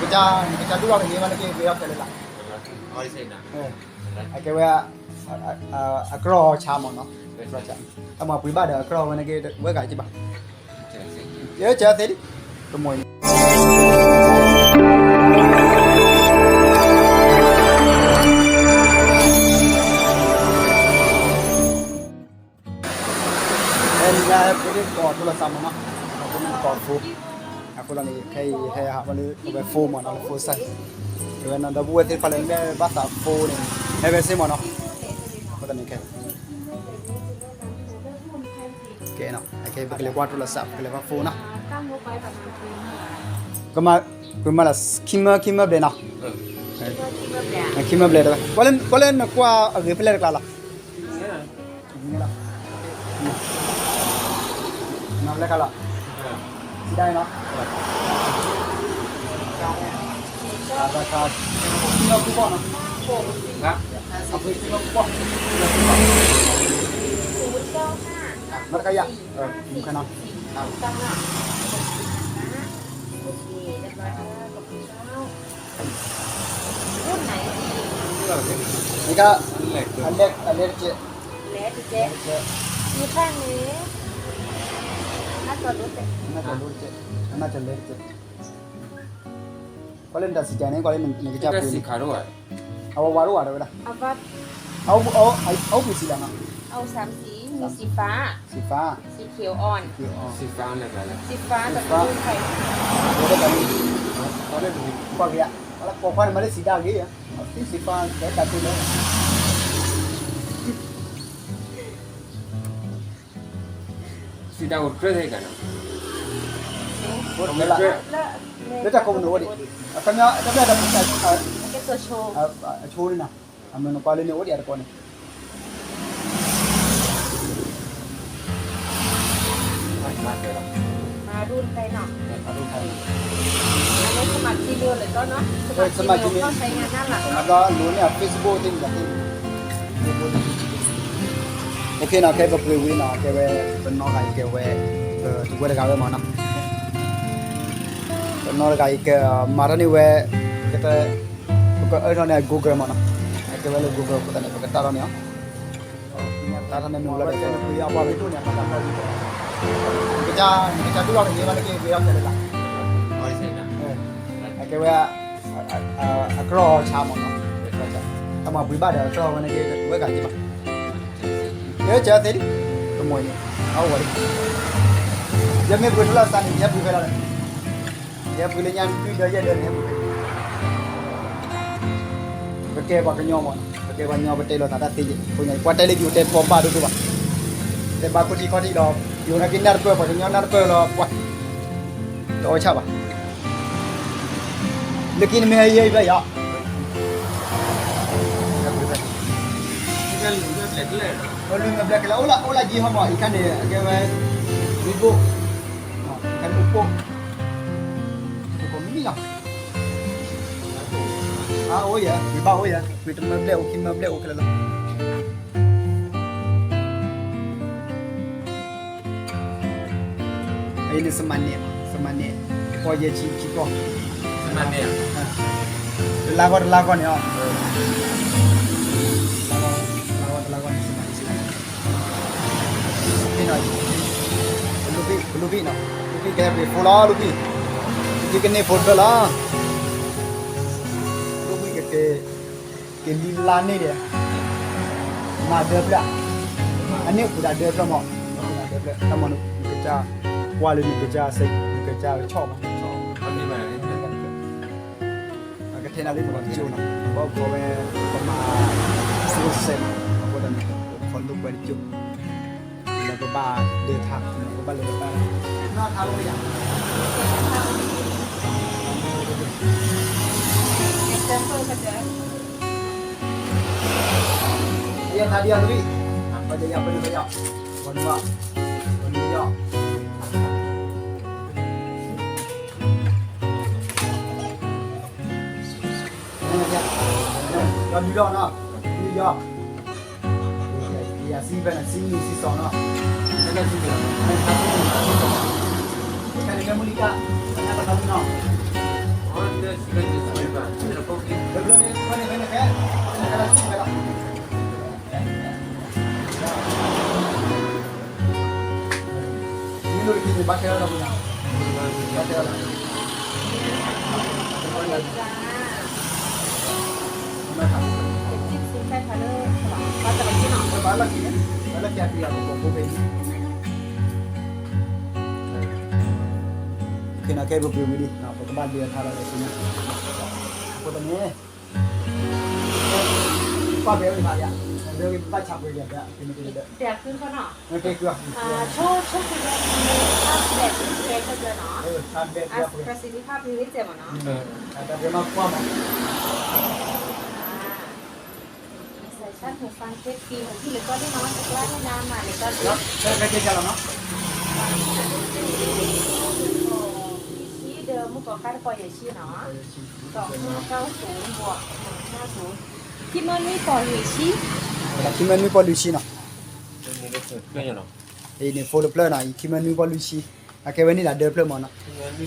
နကစၢ်ဒူၣ်ထီၣ်တဂ့ၤဘၣ် နက့ၤဝဲအီၤခဲလၢာ်လီၤ. အကဲဝဲ အကြၢးဆါမးနီၤ, အကြၢးဆါ, အမၤပှ့ၤဘၣ်ဒီးအကြၢးဝဲန့ၣ်က့ၤဝဲဂၤက့ၤဘၣ်, ယကသ့ဒံး, ကမိၢ် ဖဲန့ၣ်ညါဟဲပှ့ၤန့ၢ်တကိးထိလီၤသးမးနီၤ, ဟဲပှ့ၤန့ၢ်တကိးဖိ, အဃိသတးန့ၣ် ခဲအံၤဟဲဟးဘၣ်လၢ အဝဲဖိမးနီၤ, လၢဖိစၢ်, အဝဲနီၤ ဒီပုၢ်ဝဲၢ်သ့ၣ်တဖၣ်လၢမ့ၢ်ဘၣ်သးဖိန့ၣ် ဟဲဝဲစ့ၢ်မးနီၤ, အဃိသတးန့ၣ်ခဲ ကဲနီၤ, ခဲပကလဲၤကွၢ်ထိလီၤသး ပကလဲၤကွၢ်ဖိနီၤ, ကမၤ ပမၤလၢခံမၢ ခံမၢဘျဲၣ်နီၤ, ခံမၢဘျဲၣ်, ကွၢ်လၢနကွၢ်အဂ့ၤဖဲလဲၣ်တကျါလီၤ. မၤလၢခါလီၤ, စံးဒၣ်အံၤနီၤ, အဘၣ်ခါ, အဖုသံနီၢ်ကူၣ်ဘီၣ်နီၤ, အဖုသံနီၢ်ကူၣ်ဘီၣ်, မၤတခါယၤ, မုၢ်ခါနီၤ, နက အလဲ အလဲတကဲး, လဲတကဲး, နဖၣ်န့ၣ် အနၢ်ကလိတကဲး, အနၢ်ကလိတကဲး, ကွၢ်လၢနတၢ်စံးကဲးန့ၣ် ကွၢ်လၢနကစၢ်ပှ့ၤန့ၣ်, အဝဲဝါဒိၣ်ဝဲဒၣ်ဝဲဒၣ်, အအိၣ်ပှဲၤစံးလီၤနီၤ, စံးဖး, စံးဖး, စံးဖး, ကွၢ်က့ၤဧါ, ပိာ်ခွါန့ၣ်မၤလၢစံးဒၣ်ဂ့ၤ, စံးဖး ကဲတၢ်တလၢ စံးတၢ်အိၣ်တြဲၤသ့ၣ်ကနီၤ, လၢတၢ်ကိးမုၢ်နအိၣ်ဒံး, အခီပညီ အခီပညီ အဆိန့ၣ်နီၤ, အမ့ၢ်နကွၢ်လၢန့ၣ်အိၣ်ဒံးအတကိးန့ၣ် မၤရူၢ်တခါနီၤ, မၤရူၢ်တခါ, မၤရူၢ်တခါ, မၤရူၢ်တခါ, ဘျီလိန့ၢ်အ Facebook သ့ၣ်န့ၣ်, OK နီၤ, ခဲပပှ့ၤဝံၤနီၤ, ကဲဝဲ ပနီၢ်ဂၤအံၤကဲဝဲ ပဝဲတဂၤဝဲမးနီၤ, ပနီၢ်တဂၤအံၤကမၤထီၣ်န့ၢ်ဝဲ, ကဲ ပကအၢထီၣ်န့ၢ် Google မးနီၤ, အကဲဝဲလၢ Google အဃိသတးန့ၣ် ပကတၢ်ထီၣ်န့ၢ်အီၤ, တၢ်ထီၣ်န့ၢ်မ့ၢ်ဝဲဒၣ် ပှၤမ့ၢ်ဒိၣ်န့ၣ် အတၢ်ထီၣ်န့ၢ်, ကစၢ် နကစၢ်ဒူၣ်ထီၣ်တဂ့ၤဘၣ် နက့ၤဝဲအီၤခဲလၢာ်လီၤ, အကဲဝဲ အကြၢးဆါမးနီၤ, အမၤပှ့ၤဘၣ်ဒီးအကြၢးဝဲန့ၣ်က့ၤဝဲဂၤက့ၤဘၣ်, ယကသ့ဒံး, ကမိၢ်အံၤန့ၣ် အအိၣ်ဝဲဒၣ်, ယမ့ၢ်ပှ့ၤထိလီၤသးန့ၣ် ယဟဲပှ့ၤဖဲလဲၣ်, ယဟဲပှ့ၤလၢညါနွံဒီးယဲၢ်ဒီးန့ၣ်ဟဲပှ့ၤဖဲလဲၣ်, ပကဲပှၤကညီမးနီၤ, ပကဲပှၤကညီ ပတဲလိာ်သးတၢ်သ့ယဲၢ်, အဃိညါ ပှၤတဲလၢယိၤတဲထီဘၣ်ဒိၣ်ဒိၣ်ဘၣ်, တဲဘၣ်ခိၣ်ထံးခီၣ်ထံးဒီး ယိၤနာ်က့နၢ်တပၢၢ် ပှၤကညီနၢ်တပၢၢ်လီၤ, ပှၤ တအီၣ်ဆၣ်ဘၣ်, လၢခံနမ့ၢ်ဟဲယဲၢ်အံၤဘၣ်ယၤ, လွံၢ်မ့ၢ်ဘျဲၣ်ကလဲာ် အိၣ်လၢ အိၣ်လၢယံဟီမး အံၤခါန့ၣ် အကဲဝဲ လွံၢ်ဘိၣ်, အံၤခါန့ၣ်အိၣ်ဘိၣ်, မံလီၤ, အအိၣ်ယၤ ပှ့ၤဘၣ်အိၣ်ယၤ ပှ့ၤတမၢဘျဲၣ်အိၣ် ခံမၢဘျဲၣ်အိၣ်ခဲလၢာ်လီၤ. အအံၤန့ၣ် စမးန့ၣ်, စမးန့ၣ်, ကီၢ်ယဲၢ်ဆံဆံကီၢ်, တလါဂီၢ်တလါဂီၢ်န့ၣ်အီၤ, တလါဂီၢ်တလါဂီၢ်န့ၣ် စမးန့ၣ်, ပလူၤဘံၣ်, ပလူၤဘံၣ်နီၤ, လူၤဘံၣ်ကဟဲပှ့ၤဖိလီၤ လူၤဘံၣ်, လူၤဘံၣ်ကန့ၢ်ဖိတဖျၢၣ်လီၤ, လူၤဘံၣ်ကက့ၤ ကလံၤလါန့ၣ်ဒီး မၤဒၢဖျၢၣ်, အန့ၣ်အိၣ်ဒၣ်ဒၢဖျၢၣ်မး, အိၣ်ဒၣ်ဒၢဖျၢၣ် တၢ်မၤန နကစၢ်, ကွၢ်လၢနကစၢ်စ့ၢ် နကစၢ်ကဆီၣ်မး, အကထဲနၤလၢနကစၢ်နီၤ, ဘၣ်ကီဝဲ ပမၤ social မး, အဃိသတးန့ၣ် ပခီလိာ်ကွဲတကၠိၢ် လၢပဘၣ်ဒၢထါ, ပဘၣ်လဲၤဒၢထါ, ယထါဒံးအီၤတရံး, ပှၤယယၤပနုာ်ပယီၤ, ပနုာ်ယီၤ, ပနုာ်ယီၤ, ယီၤဒုးဒီးနီၤ, ယီၤ, ယၤစံဖဲန့ၣ် စံနံၣ်စံစီနီၤ, တၢ်စံနံၣ်, တၢ်စံနံၣ်, တၢ်စံနံၣ်နီၤ, အီၤ တၢ်စံနံၣ် ဘၣ်ခဲလၢာ်ဒီးပူၤနီၤ, ဘၣ်ခဲလၢာ်ဒီး ဘၣ်လီၢ်ခံန့ၣ် ဘၣ်လီၢ်ခံအပံၤအပူၤ ပူၤဖဲန့ၣ် ခဲနီၤ ခဲပပှ့ၤဝံၤလံ ပကဘၣ်ဒုးအထါလီၤဒီးဆူညါ အဃိတမ့ၢ် ကွၢ်ဖဲဝံၤဖးယါ ဖဲဝံၤဘၣ်ဆးပှ့ၤယါဖဲ ဖဲန့ၣ်က့ၤဒီး တဲဃုခီနီၤ ကဲဃု ဆိဆိဃုဒီး ဖးဘဲးကဲကၢနီၤ ဖးဘဲးကဲပှ့ၤ ဖးဘဲးမၤကွၢ်မး ဒီး ဒီးမုၢ်ကီၢ်ခါတပီၤယဲၢ်ဆံနီၤ, ဒီးမုၢ်ကီၢ်ခါတပီၤယဲၢ်ဆံနီၤ, ခံမၢနွံပီၢ်လွံၢ်ဆံ, ခံမၢနွံပီၢ်လွံၢ်ဆံနီၤ, အံၤန့ၣ် ဖိတဖျၢၣ်နီၤ, အံၤ ခံမၢနွံပီၢ်လွံၢ်ဆံ, အကဲဝဲန့ၣ်လၢဒၢဖျၢၣ်မးနီၤ,